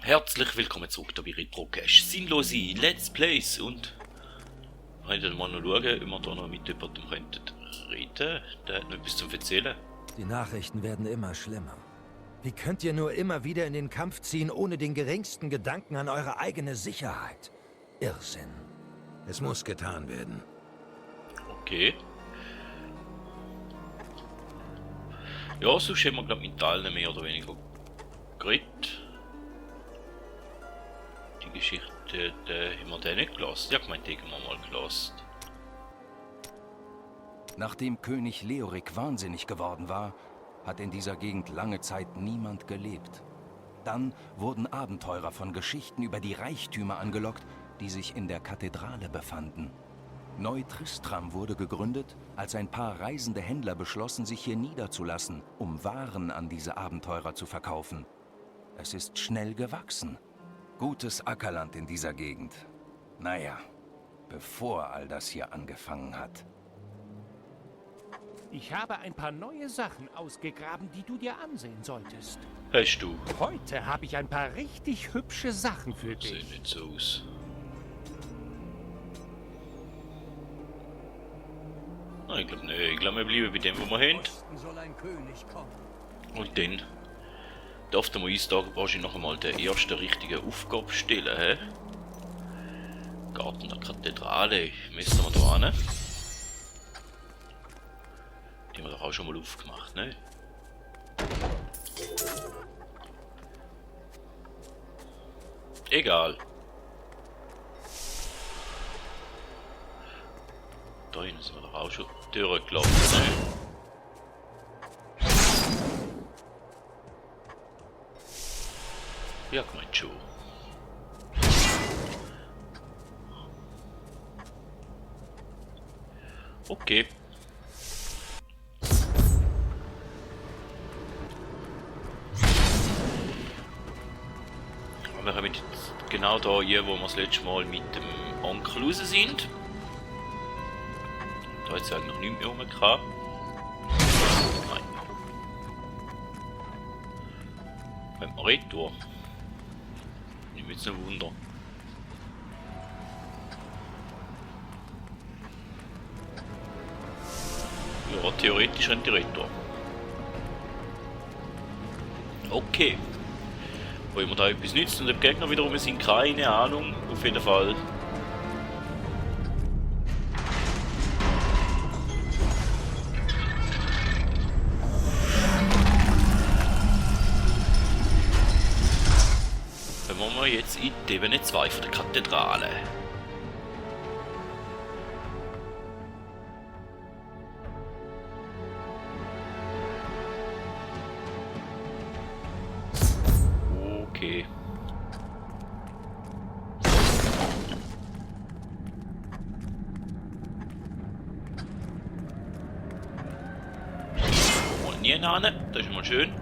Herzlich willkommen zurück da bei Retrocache. Sinnlose Let's Plays und wir können mal noch schauen, ob wir da noch mit jemandem reden könnten. Der hat noch etwas zum Erzählen. Die Nachrichten werden immer schlimmer. Wie könnt ihr nur immer wieder in den Kampf ziehen, ohne den geringsten Gedanken an eure eigene Sicherheit? Irrsinn. Es muss getan werden. Okay. Ja, sonst haben wir glaube ich mit allen mehr oder weniger geredet. Die Geschichte, haben wir den nicht gelassen. Ja, ich meine, die haben wir mal gelassen. Nachdem König Leorik wahnsinnig geworden war, hat in dieser Gegend lange Zeit niemand gelebt. Dann wurden Abenteurer von Geschichten über die Reichtümer angelockt, die sich in der Kathedrale befanden. Neu-Tristram wurde gegründet, als ein paar reisende Händler beschlossen, sich hier niederzulassen, um Waren an diese Abenteurer zu verkaufen. Es ist schnell gewachsen. Gutes Ackerland in dieser Gegend. Naja, bevor all das hier angefangen hat. Ich habe ein paar neue Sachen ausgegraben, die du dir ansehen solltest. Hast du? Heute habe ich ein paar richtig hübsche Sachen für Sieht dich. nicht so aus. Nein, ich glaube nicht. Ich glaube, wir bleiben bei dem, was wir haben. Soll ein König kommen. Und dann darf der Moistag wahrscheinlich noch einmal den ersten richtigen Aufgabe stellen. He? Garten der Kathedrale. Messen wir da hin. Die haben wir doch auch schon mal aufgemacht, ne? Egal. Da hinten sind wir doch auch schon durchgelaufen, ne? Ja, gemeint schon. Okay. Wir kommen jetzt genau da hier, wo wir das letzte Mal mit dem Onkel raus sind. Da hat es eigentlich noch nichts mehr rumgehabt. Nein. Wenn wir retour. Nicht mit so ein Wunder. Ja, theoretisch ein Retour. Okay. Wo immer da etwas nützt und der Gegner wiederum sind, keine Ahnung. Auf jeden Fall. Dann wollen wir jetzt in die Ebene 2 von der Kathedrale. Okay. Und nie hin, das ist mal schön.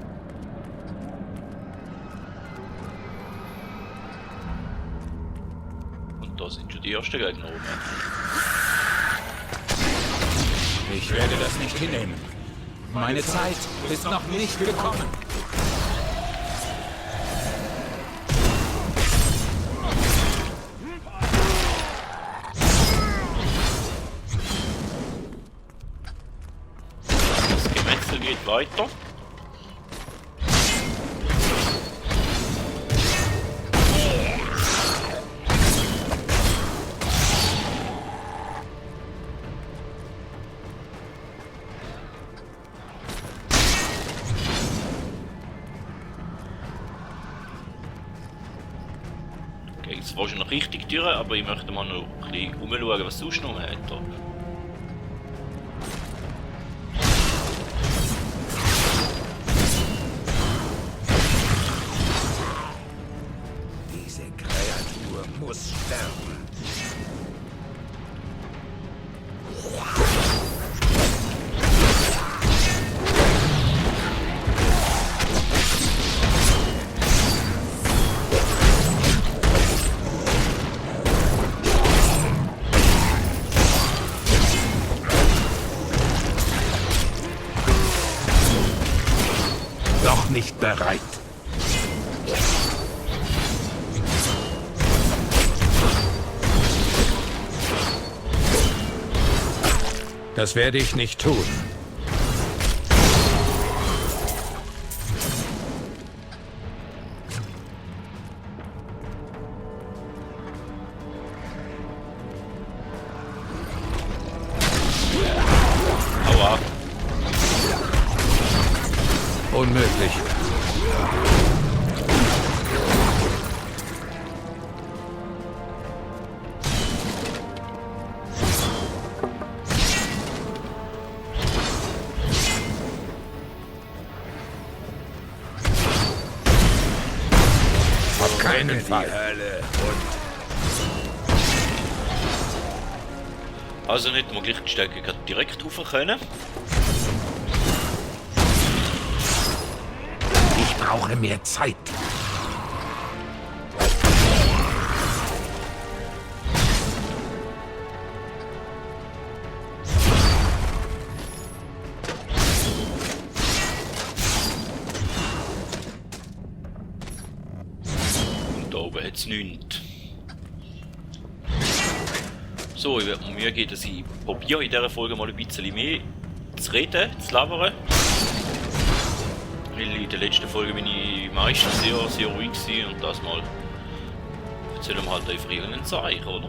Und da sind schon die ersten Gegner oben. Ich werde das nicht hinnehmen. Meine Zeit ist noch nicht gekommen. Das Gemetzel geht weiter. Okay, jetzt war schon noch richtig durch, aber ich möchte mal noch ein bisschen umschauen, was sonst noch hat. Da. Diese Kreatur muss sterben. Noch nicht bereit. Das werde ich nicht tun. Aua. Unmöglich. Auf keinen Fall. Also nicht mal gleich die Stärke gerade direkt rauf können. Ich brauche mehr Zeit. Und da oben hat es nichts. So, ich werde mir Mühe geben, dass ich probiere in dieser Folge mal ein bisschen mehr zu reden, zu labern. Weil in der letzten Folge bin ich meistens sehr ruhig gewesen und das mal erzählen wir halt einfach irgendein Zeichen, oder?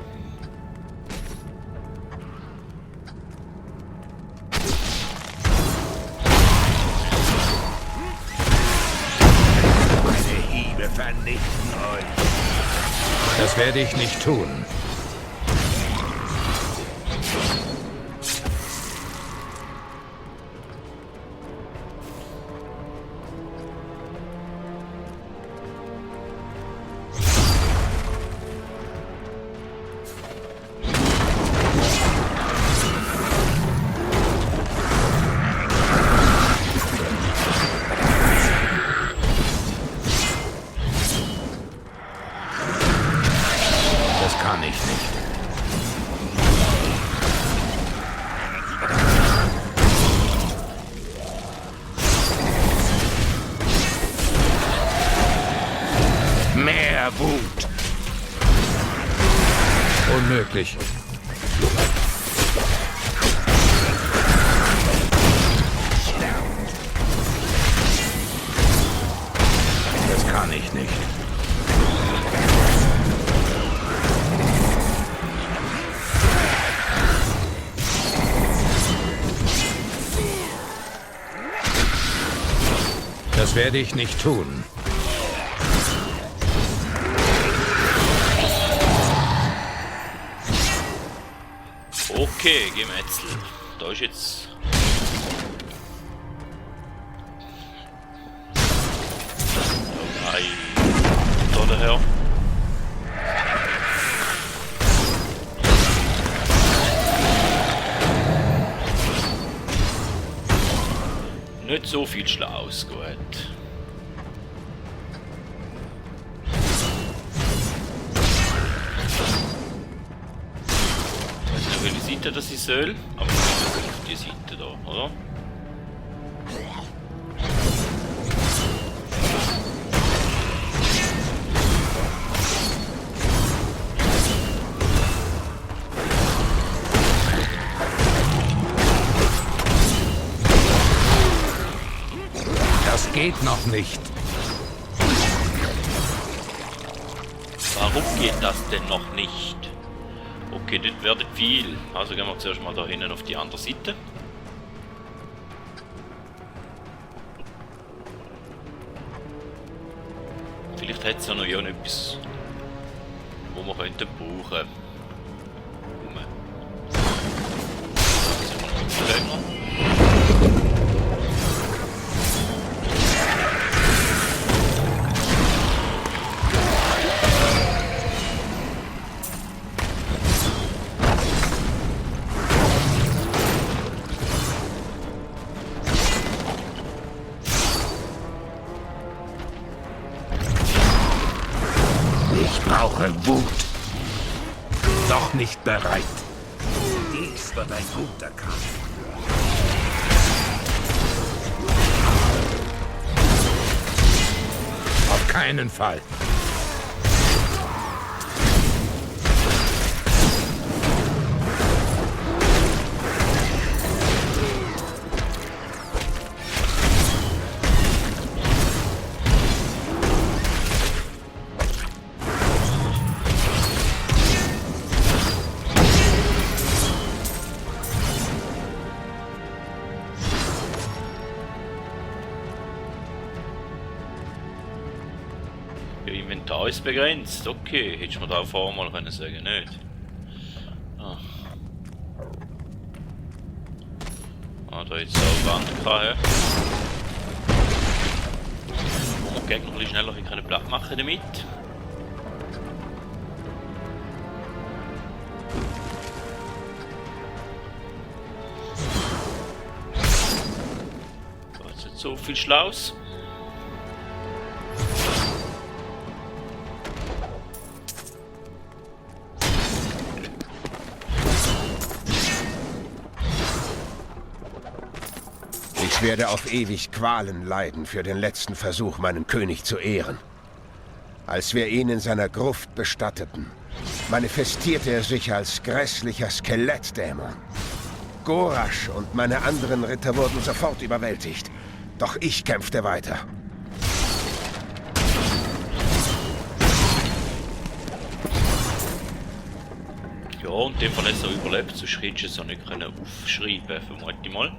Meine Hiebe vernichten euch. Das werde ich nicht tun. Das kann ich nicht. Mehr Wut. Unmöglich. Das kann ich nicht. Das werde ich nicht tun. Okay, Gemetzel. Da ist jetzt... Da daher. Nicht so viel Schlaues, gut. Ich weiß nicht, auf welche Seite das ich soll, aber ich bin auf die Seite da, oder? Das geht noch nicht. Warum geht das denn noch nicht? Okay, das wird viel. Also gehen wir zuerst mal da hinten auf die andere Seite. Vielleicht hat es ja noch etwas, wo wir könnten brauchen. Ich brauche Wut. Doch nicht bereit. Dies wird ein guter Kampf. Auf keinen Fall. Ja, Inventar ist begrenzt. Okay, hättest du mir da vorher mal können sagen, nicht? Da jetzt auch Wand gehabt. Wo wir die Gegner ein bisschen schneller platt machen damit. Da ist nicht so viel Schlaus. Ich werde auf ewig Qualen leiden für den letzten Versuch, meinen König zu ehren. Als wir ihn in seiner Gruft bestatteten, manifestierte er sich als grässlicher Skelettdämon. Gorash und meine anderen Ritter wurden sofort überwältigt. Doch ich kämpfte weiter. Ja, und dem Fall ist er überlebt, sonst hättest du es auch nicht aufschreiben, vermute ich mal.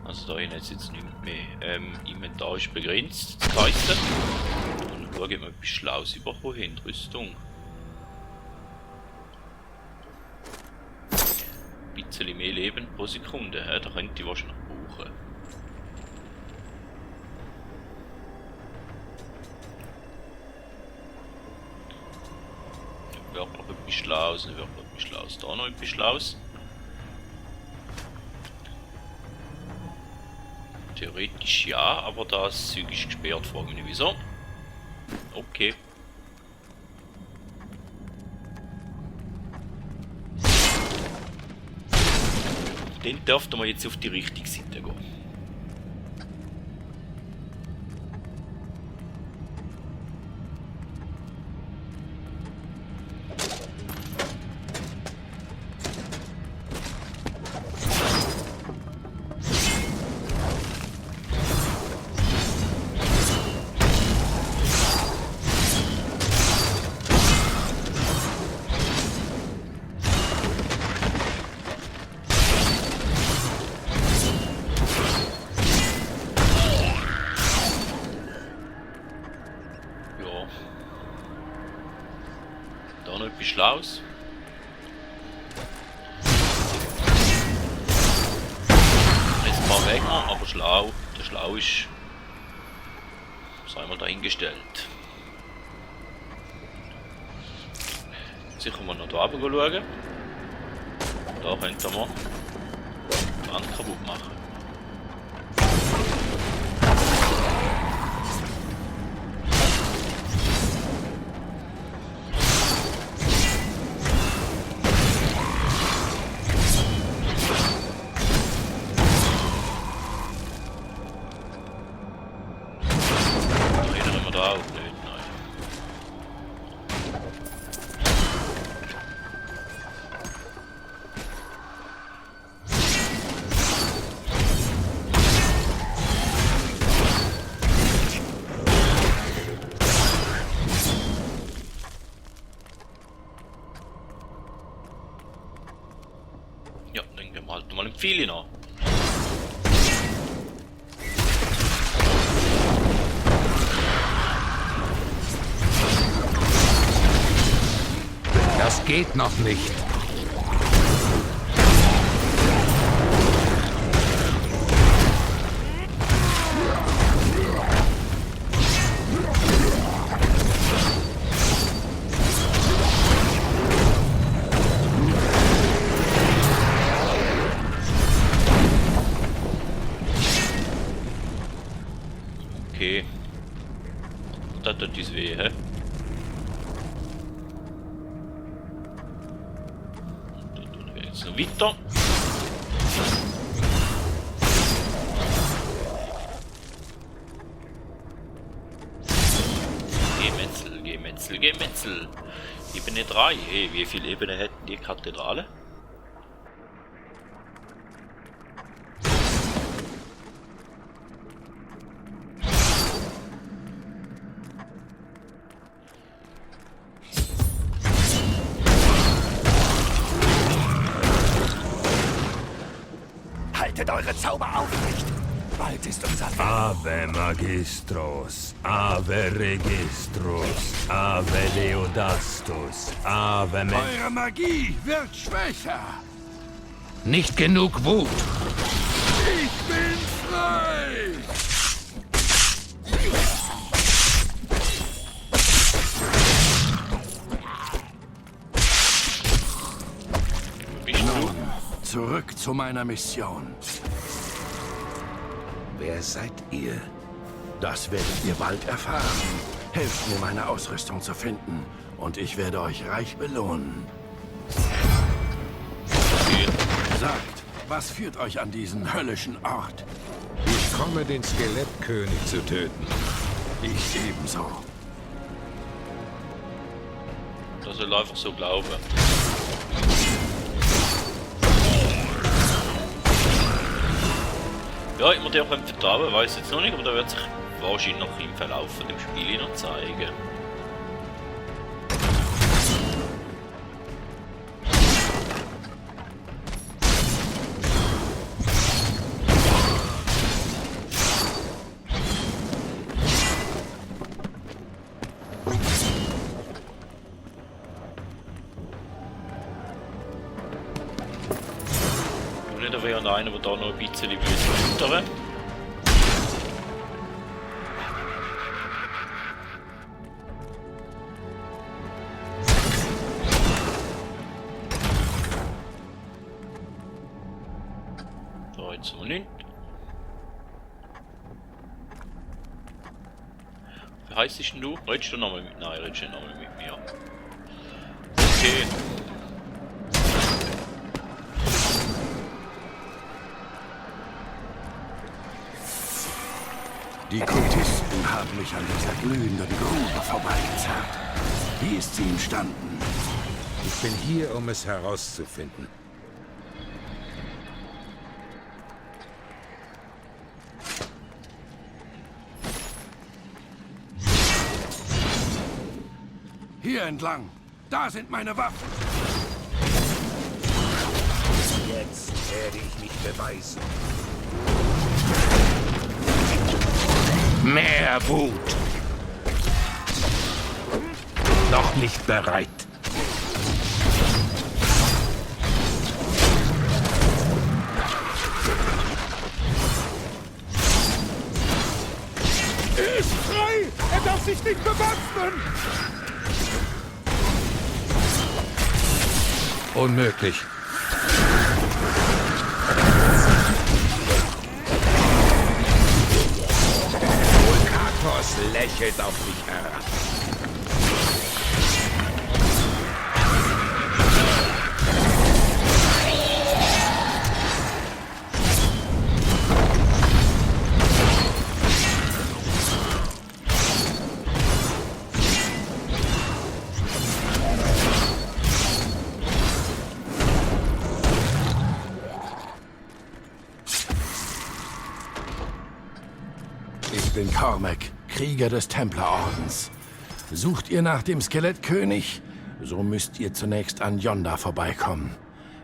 Also da hinten jetzt nicht mehr. Inventar ist begrenzt, das heisst. Und schauen wir mal etwas Schlaues überkommen haben. Rüstung. Ein bisschen mehr Leben pro Sekunde, da könnte ich wahrscheinlich brauchen. Da wird noch etwas Schlaues, da wird noch etwas Schlaues, da noch etwas Schlaues. Theoretisch ja, aber das Zeug ist gesperrt, frage mich nicht wieso. Okay. Dann dürften wir jetzt auf die richtige Seite gehen. Da noch etwas Schlaues. Jetzt ein paar Wegner, aber schlau. Der Schlau ist, sei mal dahingestellt. Sicher mal noch da oben schauen. Da könnten wir die Wand kaputt machen. Da auch nicht, nein. Ja, dann gehen wir halt mal im Pfeil nach. Das geht noch nicht. Okay. Das tut uns weh, hä? Jetzt noch weiter. Gemetzel, Gemetzel, Gemetzel. Ebene 3. Hey, wie viele Ebenen hätten die Kathedrale? Haltet eure Zauber aufrecht! Gewalt ist unser Werk. Ave Magistros, Ave Registros, Ave Leodastus, Ave Eure Magie wird schwächer. Nicht genug Wut. Ich bin frei. Nun, zurück zu meiner Mission. Wer seid ihr? Das werdet ihr bald erfahren. Helft mir, meine Ausrüstung zu finden. Und ich werde euch reich belohnen. Sagt, was führt euch an diesen höllischen Ort? Ich komme, den Skelettkönig zu töten. Ich ebenso. Das soll einfach so glauben. Ja, immer der beim Vertrauen, weiß jetzt noch nicht, aber der wird sich wahrscheinlich noch im Verlauf von dem Spiel noch zeigen. Da wäre einer, der da noch ein bisschen wütern. Da jetzt mal nicht. Wie heißt dich denn du? Redest du nochmal mit? Nein, redest du nicht nochmal mit mir. Okay. Die Kultisten haben mich an dieser glühenden Grube vorbeigezerrt. Wie ist sie entstanden? Ich bin hier, um es herauszufinden. Hier entlang. Da sind meine Waffen. Jetzt werde ich mich beweisen. Mehr Wut. Noch nicht bereit. Er ist frei! Er darf sich nicht bewaffnen! Unmöglich. Vulkatos lächelt auf mich herab. Ich bin Cormac, Krieger des Templerordens. Sucht ihr nach dem Skelettkönig? So müsst ihr zunächst an Yonda vorbeikommen.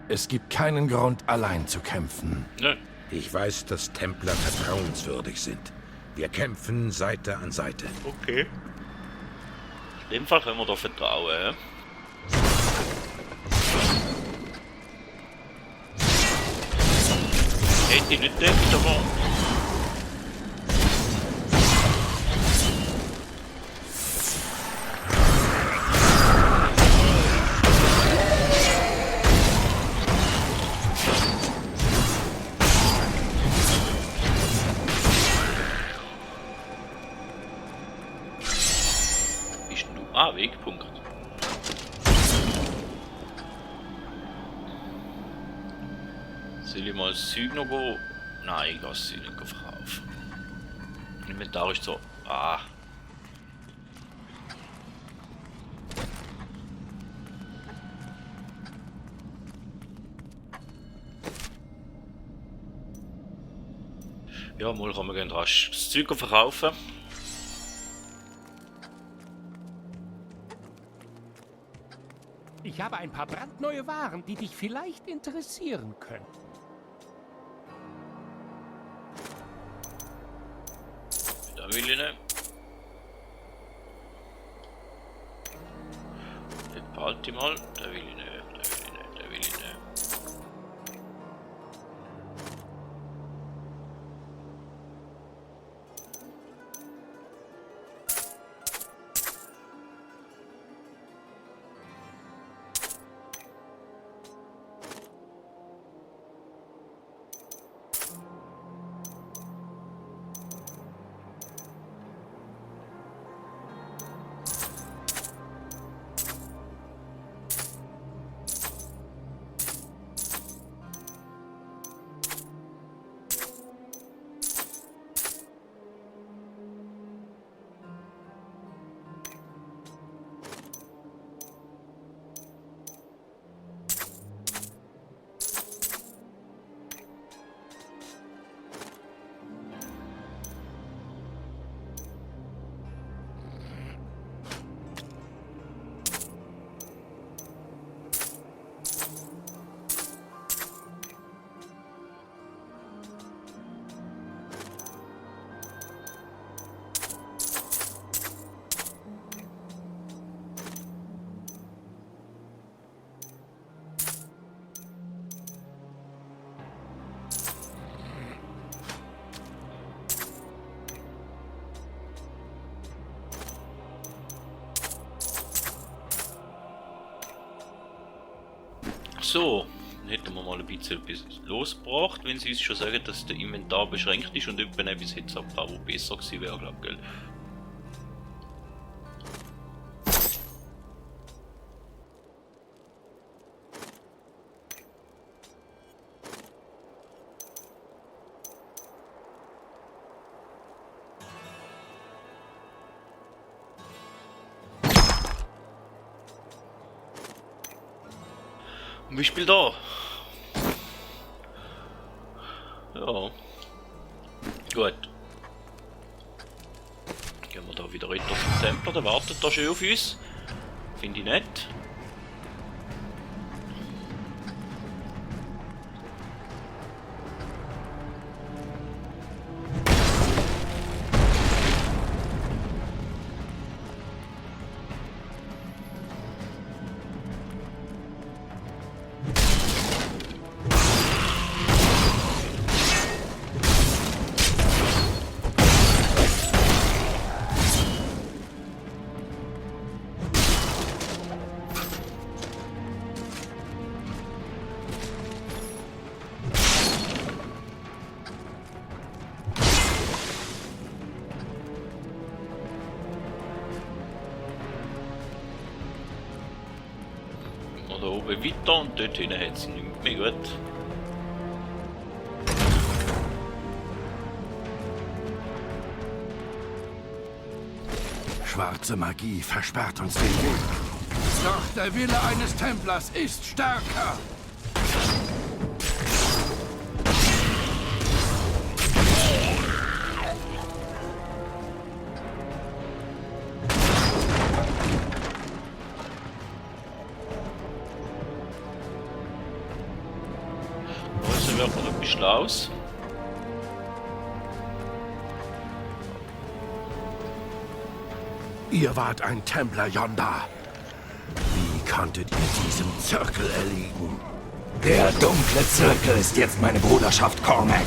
Es gibt keinen Grund, allein zu kämpfen. Ne. Ich weiß, dass Templer vertrauenswürdig sind. Wir kämpfen Seite an Seite. Okay. In dem Fall können wir da vertrauen, ja? Hätte ich nicht gedacht, aber... Ah, Wegpunkt. Soll ich mal das Zeug noch gehen? Nein, ich kann das Zeug nicht verkaufen. Inventar ist so... Ah. Ja, mal kann man gerne rasch das Zeug verkaufen. Ich habe ein paar brandneue Waren, die dich vielleicht interessieren könnten. will ich nicht. Den behalte ich mal. Den will ich nicht. Den will ich nicht. So, dann hätten wir mal ein bisschen losgebracht, wenn sie uns schon sagen, dass der Inventar beschränkt ist und etwa bis jetzt ein paar, wo besser gewesen wäre, glaube ich, gell? Wie spielt da? Ja. Gut. Gehen wir da wieder runter zum Tempel, der wartet da schon auf uns. Finde ich nett. Da oben weiter und dort hinten hat es nichts mehr. Gut. Schwarze Magie versperrt uns den Weg. Doch der Wille eines Templers ist stärker. Also wird noch etwas Schlaues. Ihr wart ein Templer yonder. Wie konntet ihr diesem Zirkel erliegen? Der dunkle Zirkel ist jetzt meine Bruderschaft Cormac.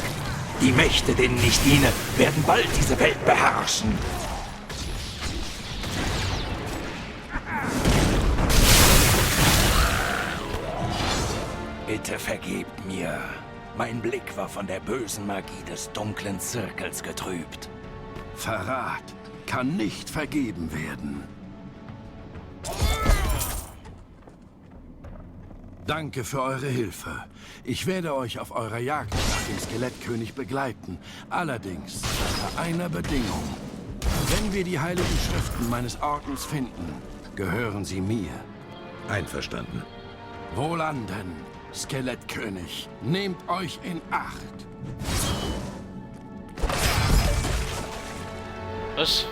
Die Mächte, denen ich diene, werden bald diese Welt beherrschen. Bitte vergebt mir. Mein Blick war von der bösen Magie des dunklen Zirkels getrübt. Verrat kann nicht vergeben werden. Danke für eure Hilfe. Ich werde euch auf eurer Jagd nach dem Skelettkönig begleiten. Allerdings unter einer Bedingung. Wenn wir die heiligen Schriften meines Ordens finden, gehören sie mir. Einverstanden. Wohlanden, Skelettkönig. Nehmt euch in Acht. Was?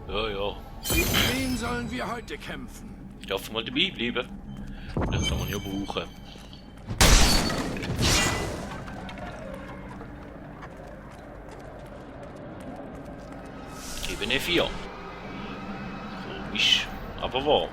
Ja, ja. Gegen wen sollen wir heute kämpfen? Ich darf mal dabei bleiben. Das kann man ja brauchen. Ebene 4. Komisch, aber wahr.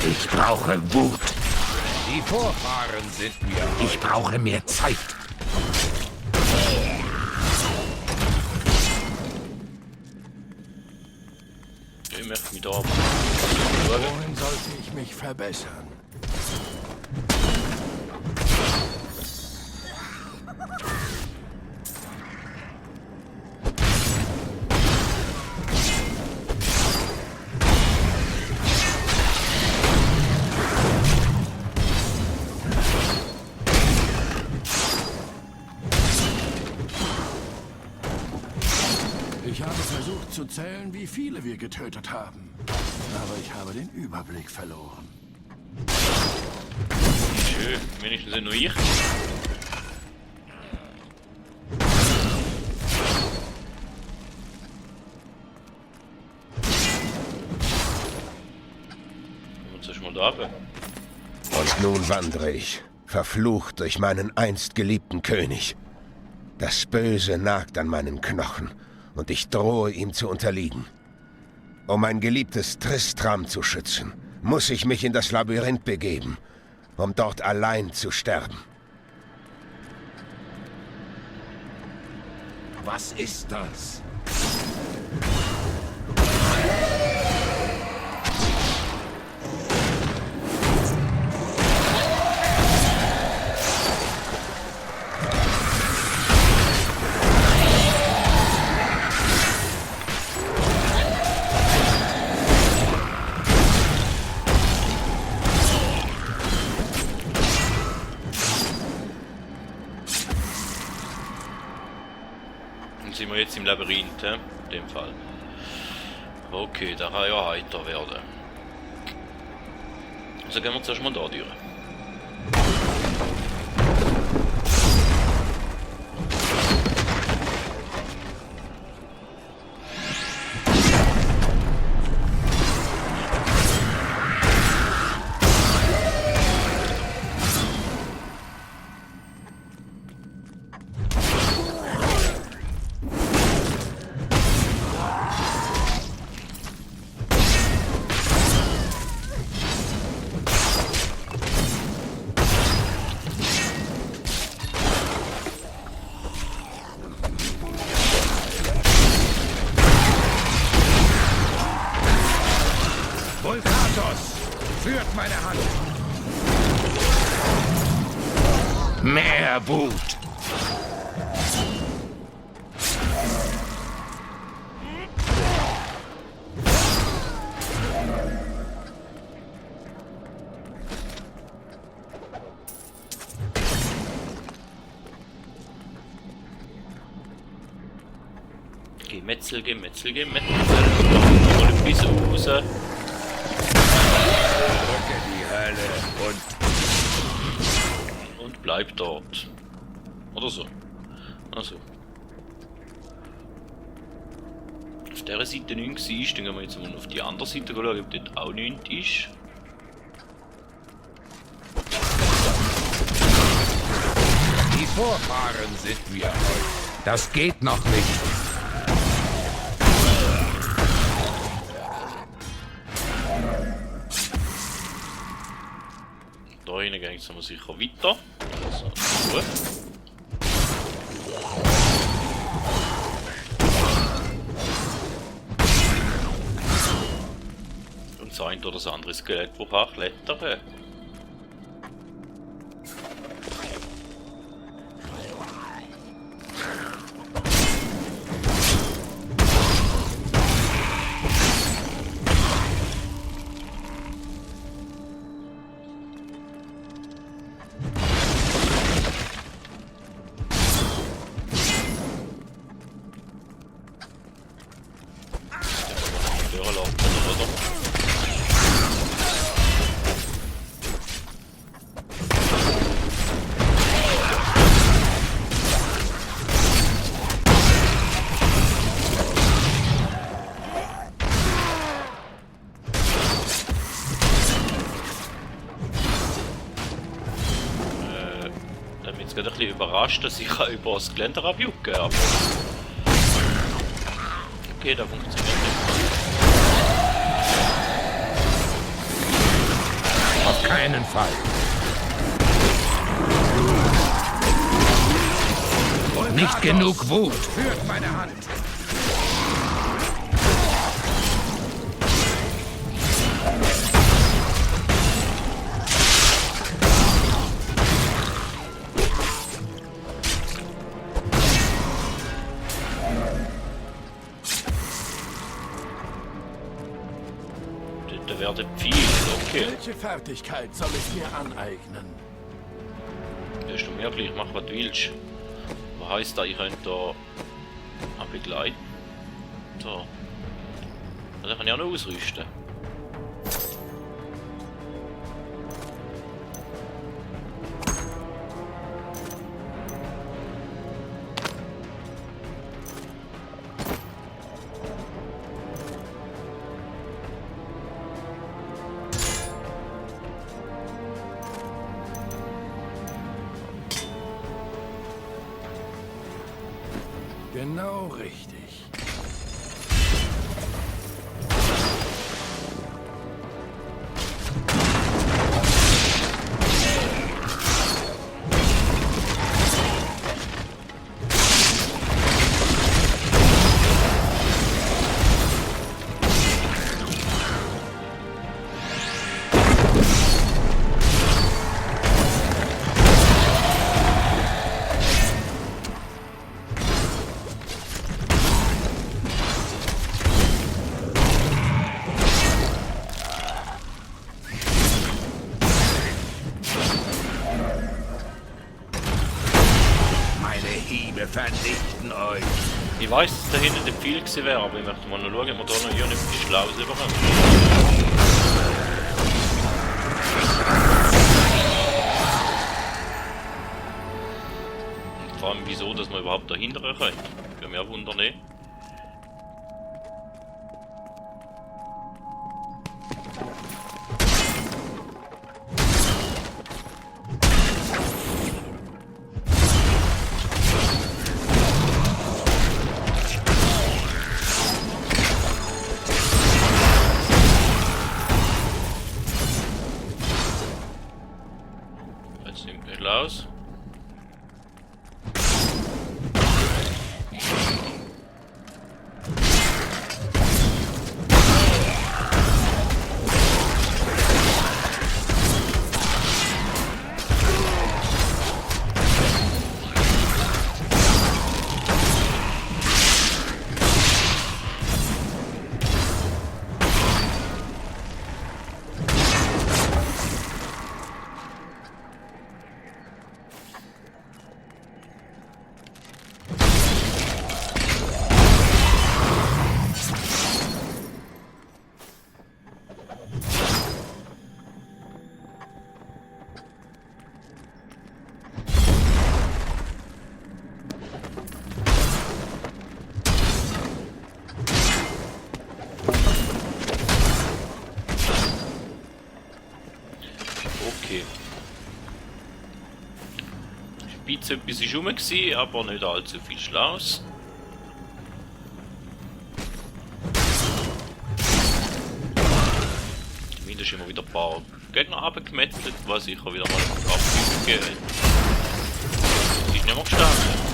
Ich brauche Wut. Die Vorfahren sind mir. Ich brauche mehr Zeit. Ich möchte mich da... Wohin sollte ich mich verbessern? Ich habe versucht zu zählen, wie viele wir getötet haben. Aber ich habe den Überblick verloren. Schön, wenigstens nur ich. Und zuerst mal da runter. Und nun wandere ich, verflucht durch meinen einst geliebten König. Das Böse nagt an meinen Knochen, und ich drohe ihm zu unterliegen. Um mein geliebtes Tristram zu schützen, muss ich mich in das Labyrinth begeben, um dort allein zu sterben. Was ist das? Sind wir jetzt im Labyrinth, in dem Fall. Okay, da kann ja heiter werden. Also gehen wir zuerst mal da durch. Volkatos, führt meine Hand. Mehr Wut. Gemetzel, Gemetzel, Gemetzel. Volle Pisse raus. Drücke die Hölle Und bleib dort. Oder so. Also. Auf dieser Seite 9 war, dann gehen wir jetzt mal auf die andere Seite schauen, ob dort auch 9 ist. Die Vorfahren sind wir. Das geht noch nicht. Da hinten geht es sicher weiter. Also, gut. Und das eine oder das andere Skelett, das kann klettern. gerade ein bisschen überrascht, dass ich über das Geländer abjucke, aber... Okay, da funktioniert nicht. Auf keinen Fall. Nicht genug Wut. Führt meine Hand. Da werden viel, okay. Welche Fertigkeit soll ich mir aneignen? Da ist du mir gleich, mach was du willst. Was heisst da, ich könnte da einen Begleiter? Also kann ich auch noch ausrüsten. Genau richtig. Hiebe vernichten euch. Ich weiß, dass da hinten der Pfeil gewesen wäre, aber ich möchte mal noch schauen, ob wir da noch irgendetwas Schlaues überkommen. Und vor allem wieso, dass man überhaupt dahinter können. Würde mich auch wundern, ne? Aus. Okay. Spitze etwas ist rum gewesen, aber nicht allzu viel Schlaues. Zumindest immer wieder ein paar Gegner abgemetzelt, was sicher wieder mal abgeben. Sie ist nicht mehr gestorben.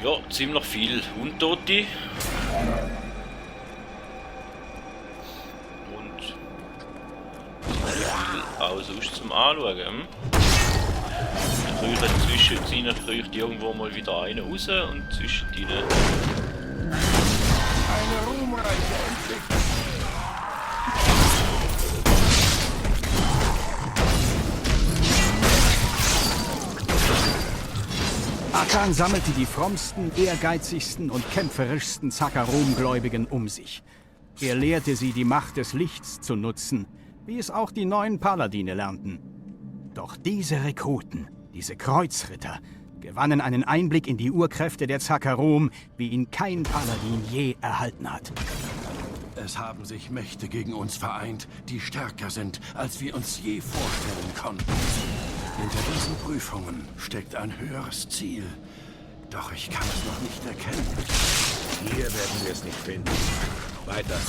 Ja, ziemlich viel Untote. Und viel auch sonst zum Anschauen. Zwischendrin kriecht irgendwo mal wieder einer raus und zwischendrin. Eine ruhmreiche Entwicklung. Akan sammelte die frommsten, ehrgeizigsten und kämpferischsten Zakarom-Gläubigen um sich. Er lehrte sie, die Macht des Lichts zu nutzen, wie es auch die neuen Paladine lernten. Doch diese Rekruten, diese Kreuzritter, gewannen einen Einblick in die Urkräfte der Zakarom, wie ihn kein Paladin je erhalten hat. Es haben sich Mächte gegen uns vereint, die stärker sind, als wir uns je vorstellen konnten. Hinter diesen Prüfungen steckt ein höheres Ziel. Doch ich kann es noch nicht erkennen. Hier werden wir es nicht finden. Weiter.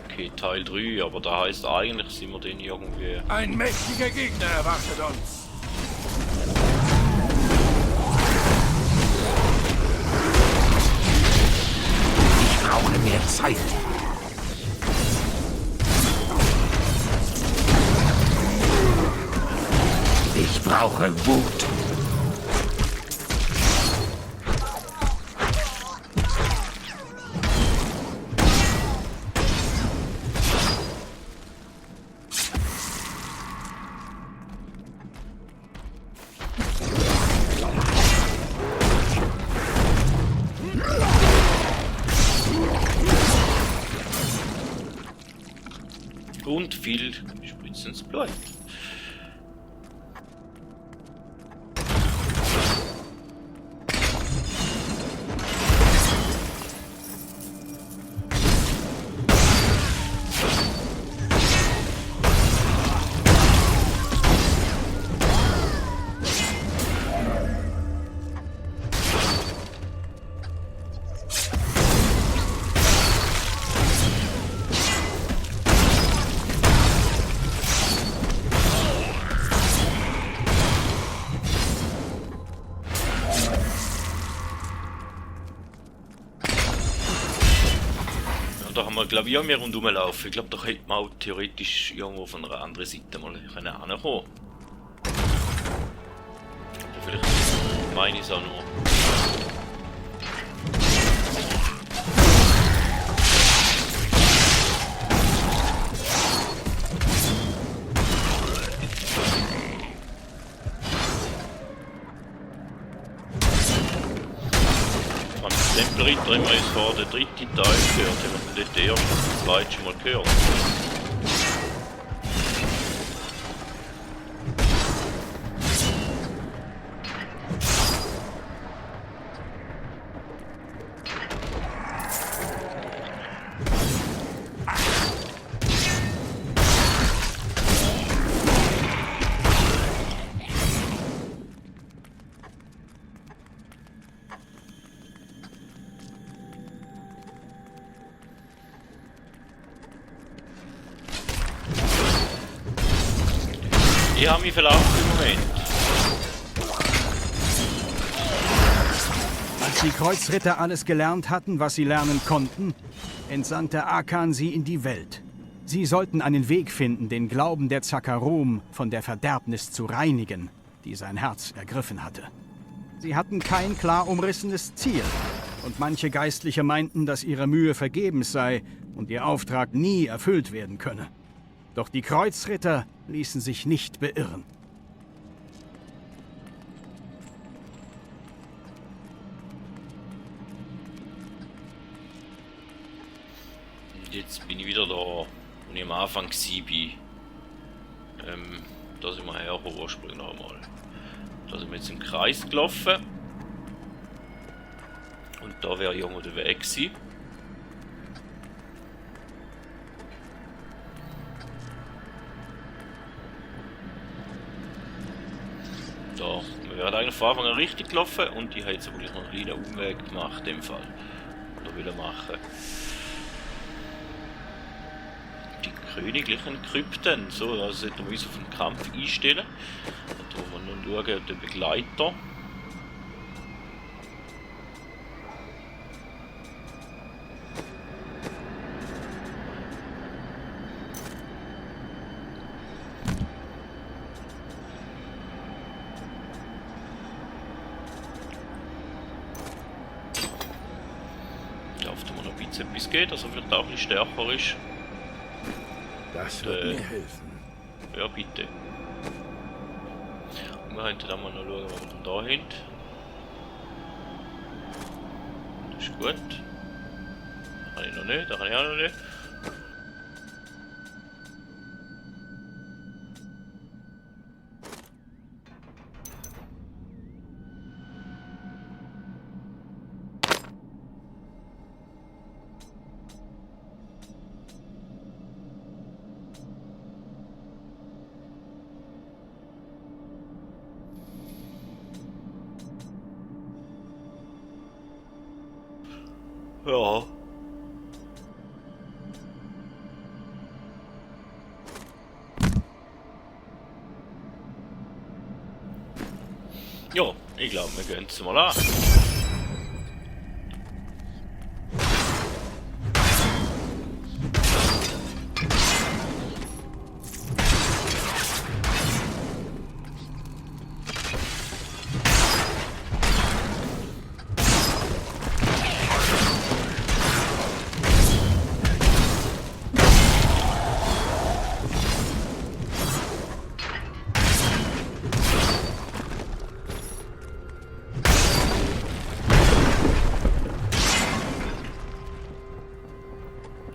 Okay, Teil 3, aber da heißt eigentlich, sind wir den irgendwie. Ein mächtiger Gegner erwartet uns. Ich brauche mehr Zeit. Ich brauche Wut. Und viel spritzendes Blut. Da haben wir, glaube ich, mehr rundherum laufen. Ich glaube, da hätte man auch theoretisch irgendwo von einer anderen Seite mal hinkommen. Aber vielleicht meine ich es auch nur. Tempelritter haben wir jetzt vor den dritten Teil gehört, haben wir den ersten und zweiten schon mal gehört. Ich habe mich verlaufen im Moment. Als die Kreuzritter alles gelernt hatten, was sie lernen konnten, entsandte Akan sie in die Welt. Sie sollten einen Weg finden, den Glauben der Zakarom von der Verderbnis zu reinigen, die sein Herz ergriffen hatte. Sie hatten kein klar umrissenes Ziel, und manche Geistliche meinten, dass ihre Mühe vergebens sei und ihr Auftrag nie erfüllt werden könne. Doch die Kreuzritter ließen sich nicht beirren. Und jetzt bin ich wieder da, wo ich am Anfang war. Da sind wir hergekommen ursprünglich noch einmal. Da sind wir jetzt im Kreis gelaufen. Und da wäre irgendwo der Weg gewesen. Da, wir wären eigentlich von Anfang an richtig gelaufen und ich habe jetzt aber noch einen kleinen Umweg gemacht in dem Fall. Oder will machen. Die königlichen Krypten. So, also sollten wir uns auf den Kampf einstellen. Da wollen wir noch schauen, den Begleiter. Etwas geht, also vielleicht auch ein bisschen stärker ist. Das wird mir helfen. Ja, bitte. Und wir könnten dann mal noch schauen, was wir denn da haben. Das ist gut. Das kann ich noch nicht, das kann ich auch noch nicht. Ja. Ja, ich glaube, wir gehen es mal an.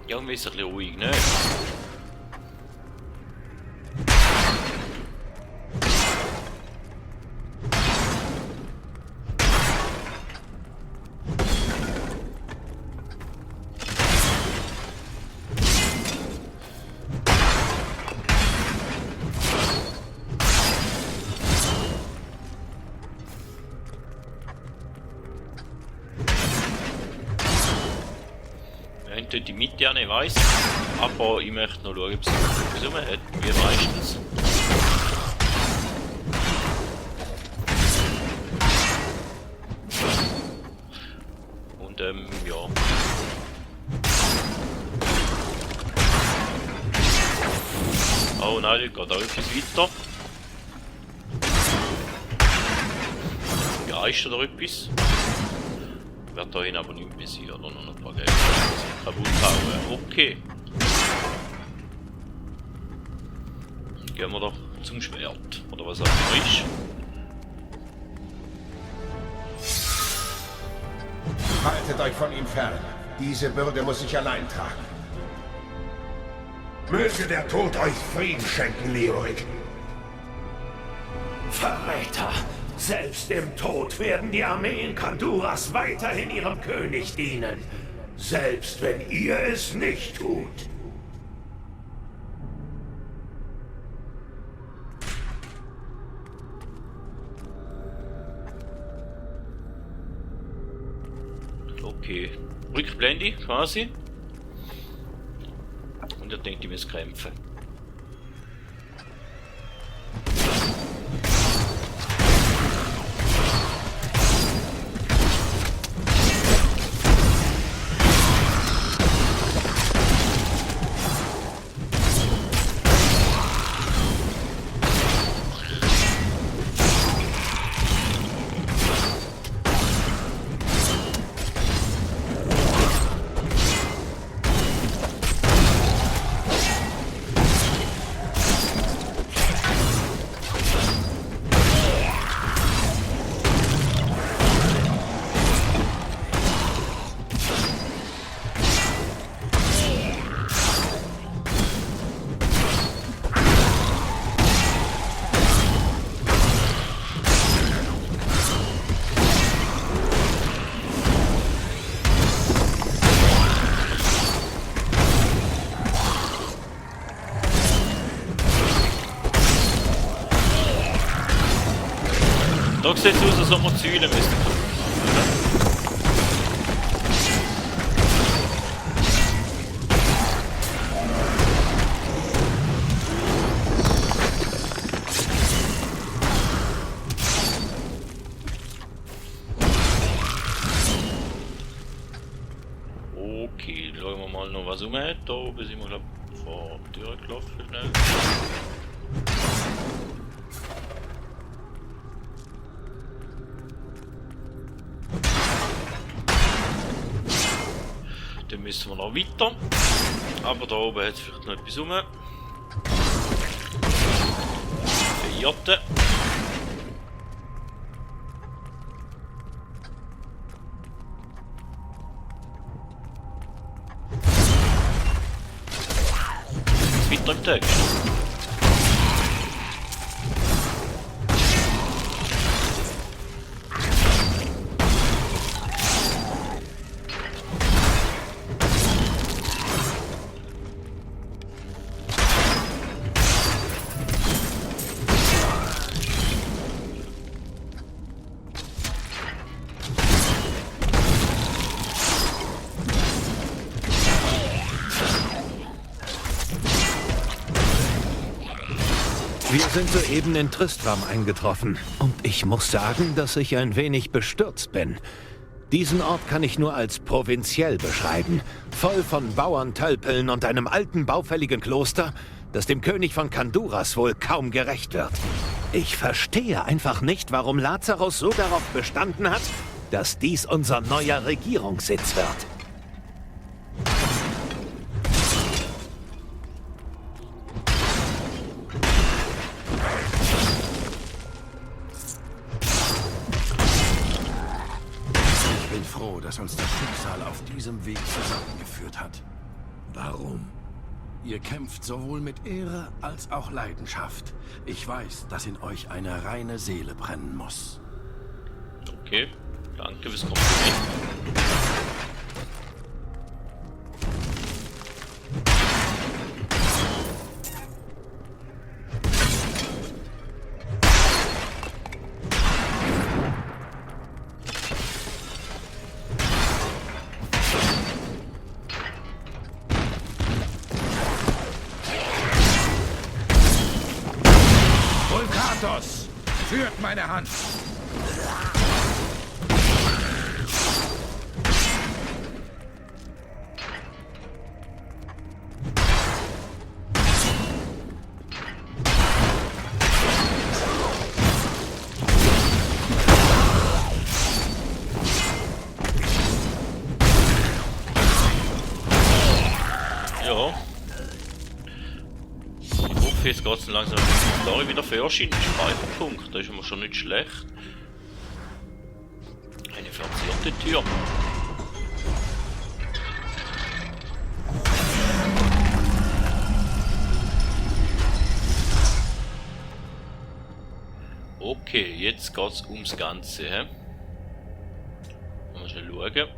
Ja, wir sind ein bisschen ruhig, ne? Die Mitte an, ich weiss. Aber ich möchte noch schauen, ob es etwas rum hat, wie meistens. Und ja. Oh nein, da geht auch etwas weiter. Ja, ist da etwas? Ich werde da aber nicht passieren, oder noch ein paar Geld kaputt hauen. Okay. Gehen wir doch zum Schwert, oder was auch immer ist. Haltet euch von ihm fern. Diese Bürde muss ich allein tragen. Möge der Tod euch Frieden schenken, Leoric. Verräter! Selbst im Tod werden die Armeen Kanduras weiterhin ihrem König dienen. Selbst wenn ihr es nicht tut. Okay. Rückblende quasi. Und er denkt, ich muss kämpfen. Da sieht es aus, als ob wir Zäune müssen. hat. Da oben sind wir, glaube ich, vor die Tür gelaufen. Schnell. Dann müssen wir noch weiter. Aber da oben hat es vielleicht noch etwas rum. Vierte. Weiter im Text. Wir sind soeben in Tristram eingetroffen. Und ich muss sagen, dass ich ein wenig bestürzt bin. Diesen Ort kann ich nur als provinziell beschreiben. Voll von Bauerntölpeln und einem alten, baufälligen Kloster, das dem König von Kanduras wohl kaum gerecht wird. Ich verstehe einfach nicht, warum Lazarus so darauf bestanden hat, dass dies unser neuer Regierungssitz wird. Ich bin froh, dass uns das Schicksal auf diesem Weg zusammengeführt hat. Warum? Ihr kämpft sowohl mit Ehre als auch Leidenschaft. Ich weiß, dass in euch eine reine Seele brennen muss. Okay, danke fürs Kompliment. Volkatos, führt meine Hand. Ja. Ich hoffe, jetzt geht es langsam da wieder für verschiedene Speicherpunkte. Das ist immer schon nicht schlecht. Eine verzierte Tür. Okay, jetzt geht es ums Ganze. He? Mal schnell schauen.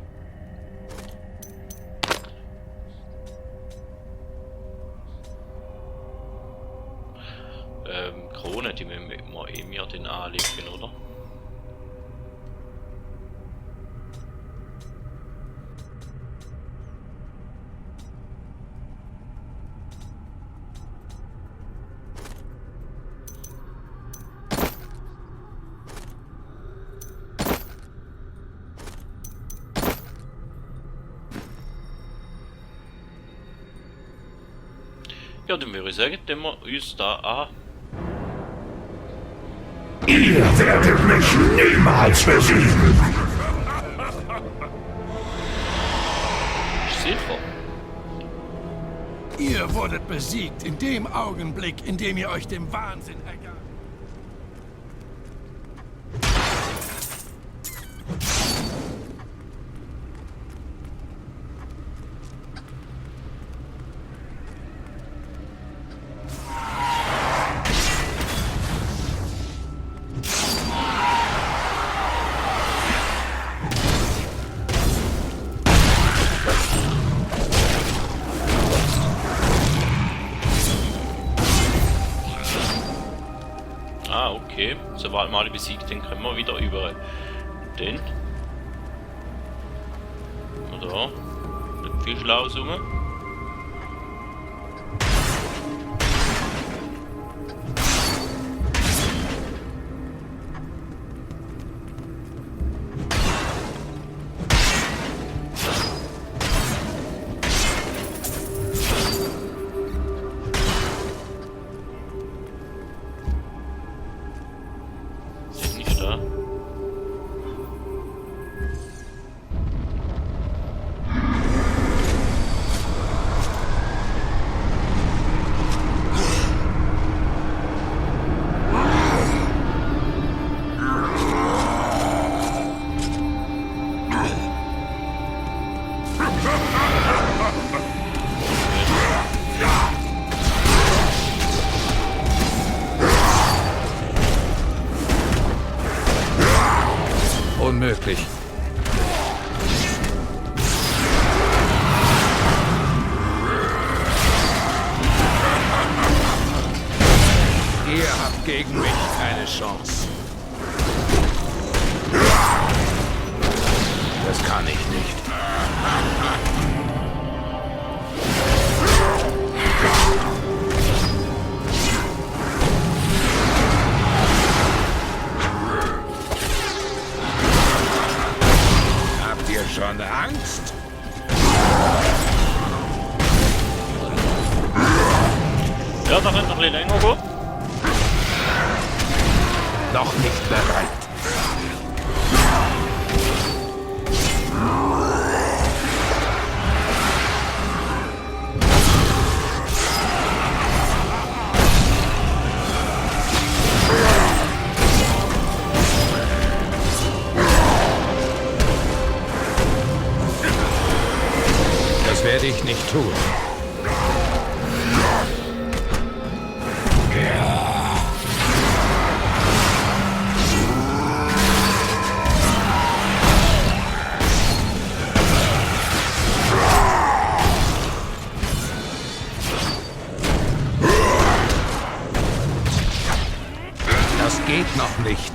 Krone, die müssen wir mir den anlegen, oder? Ja, dann würde ich sagen, dann wir uns da an. Ihr werdet mich niemals besiegen! Sicher. Ihr wurdet besiegt in dem Augenblick, in dem ihr euch dem Wahnsinn ergab. Ah, okay. Sobald wir alle besiegt, dann können wir wieder über den. Da. Nicht viel Schlaues rum. unmöglich. Ihr habt gegen mich keine Chance. Das kann ich nicht. Habt ihr schon Angst? Ja, da könnte noch ein bisschen länger gehen. Noch nicht bereit. Das werde ich nicht tun. Das geht noch nicht.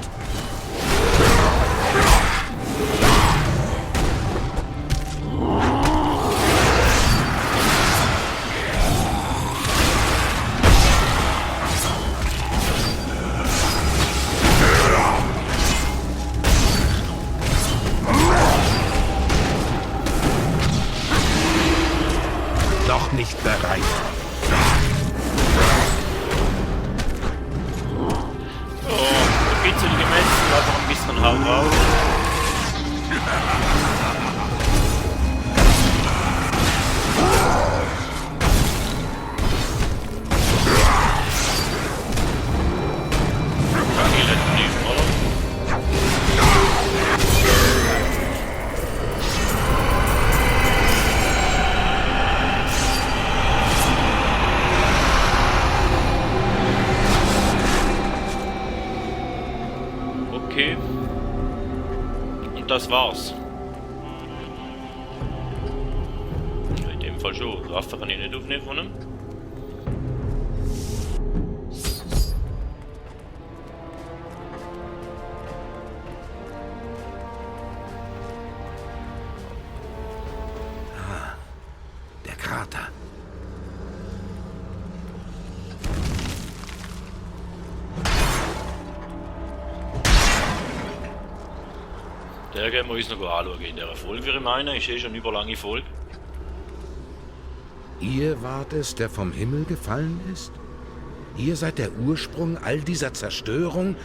Noch nicht bereit. Die Gemessen einfach ein bisschen Haut drauf. Okay. Und das war's. In dem Fall schon. Waffe kann ich nicht aufnehmen von ihm. Der Krater. Der gehen wir uns noch anschauen in dieser Folge, wie ich meine. Ist schon eine überlange Folge. Ihr wart es, der vom Himmel gefallen ist? Ihr seid der Ursprung all dieser Zerstörung,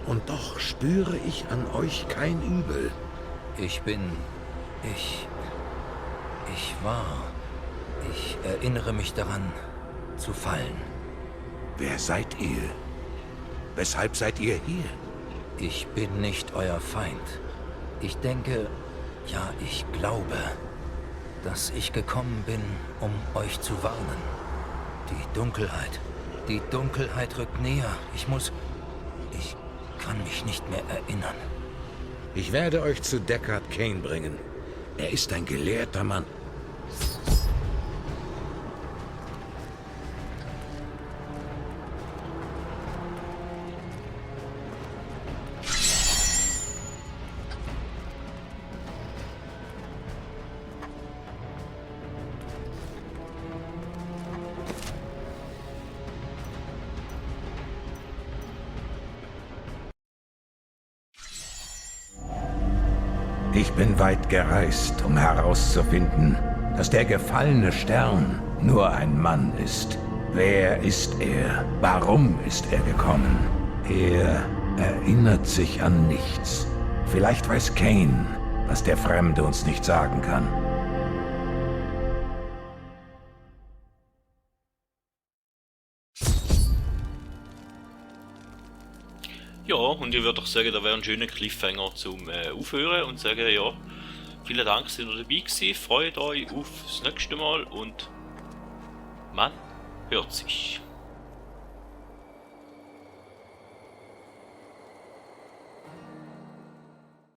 und doch spüre ich an euch kein Übel. Ich erinnere mich daran, zu fallen. Wer seid ihr? Weshalb seid ihr hier? Ich bin nicht euer Feind. Ich denke, ja, ich glaube, dass ich gekommen bin, um euch zu warnen. Die Dunkelheit rückt näher. Ich kann mich nicht mehr erinnern. Ich werde euch zu Deckard Cain bringen. Er ist ein gelehrter Mann. Ich bin weit gereist, um herauszufinden, dass der gefallene Stern nur ein Mann ist. Wer ist er? Warum ist er gekommen? Er erinnert sich an nichts. Vielleicht weiß Cain, was der Fremde uns nicht sagen kann. Ja, und ich würde doch sagen, da wäre ein schöner Cliffhanger zum Aufhören und sagen, ja, vielen Dank, dass ihr dabei gewesen. Freut euch aufs nächste Mal und man hört sich.